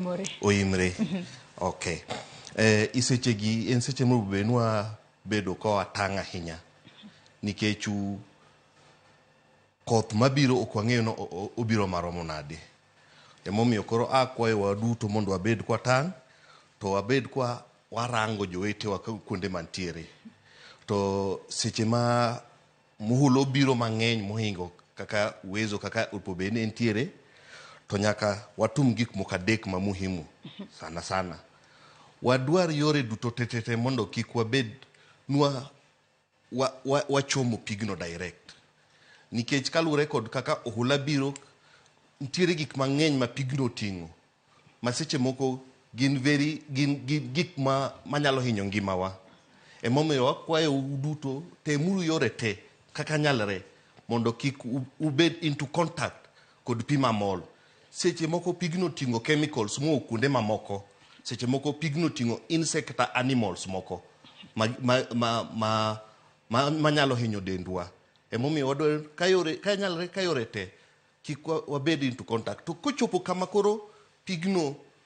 Oimore. Oimre. Okay. E sechegi en seche monego bed ni wabedo ka watang' ahinya nikech koth mabiro ok wang'eyo ni obiro maromo nade. Emomiyo koro akwayo waduto mondo wabed kwatang' to wabed kwa warango jowetewa kuonde mantiere. To seche ma muhulo biro mang'eny mohingo kaka uwezo kaka opo bed ni entiere, to nyaka watum gik moko adek ma muhimu sana sana. Wadwar yore duto tetete mondo kik wabed nwa wachomo pigno direct. Nikech kaluwore kod kaka ohula biro, nitiere gik mang'eny ma pigno oting'o ma seche moko gin very gin, gin gik ma manyalo hinyo ngimawa. Emomiyo wakwayo duto temuru yore te kaka nyalre mondo kik ubed into contact kod pi mamol. Seche moko pigno oting'o chemicals mowuok kuonde mamoko. Seche moko pigno oting'o insect kata animals moko ma manyalo hinyo dendwa. Emomiyo wadwaro ka yore ka nyalre ka yore te kik wabed into contact. To kochopo kama koro pigno